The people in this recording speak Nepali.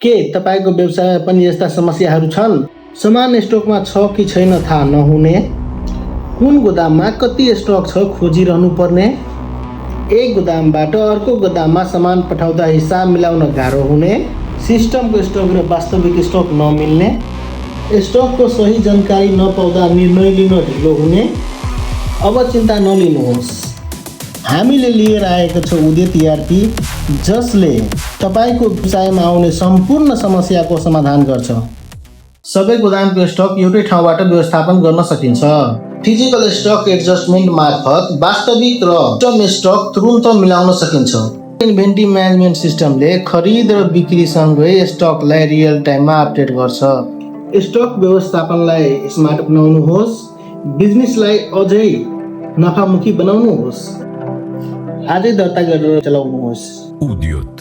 के तपाईको व्यवसायमा पनि यस्ता समस्याहरू छन्? सामान स्टकमा छ कि छैन थाहा नहुने, कुन गोदाममा कति स्टक छ खोजिरहनु पर्ने, एक गोदामबाट अर्को गोदाममा सामान पठाउँदा हिसाब मिलाउन गाह्रो हुने, सिस्टमको स्टक र वास्तविक स्टक नमिल्ने, स्टकको सही जानकारी नपाउँदा निर्णय लिन ढिलो हुने। अब चिन्ता नलिनुहोस्, हामीले लिएर आएको छ उदित ERP, जसले तपाईको व्यवसायमा आउने सम्पूर्ण समस्याको समाधान गर्छ। सबै गोदामको स्टक एउटै ठाउँबाट व्यवस्थापन गर्न सकिन्छ। फिजिकल स्टक एडजस्टमेन्ट मार्फत वास्तविक र सिस्टम स्टक तुरुन्त मिलाउन सकिन्छ। इन्भेन्टरी म्यानेजमेन्ट सिस्टमले खरिद र बिक्रीसँगै स्टकलाई रियल टाइममा अपडेट गर्छ। स्टक व्यवस्थापनलाई स्मार्ट बनाउनुहोस्, बिजनेसलाई अझै नफामुखी बनाउनुहोस्। आजै दर्ता गरेर चलाउनुहोस्। उद्योग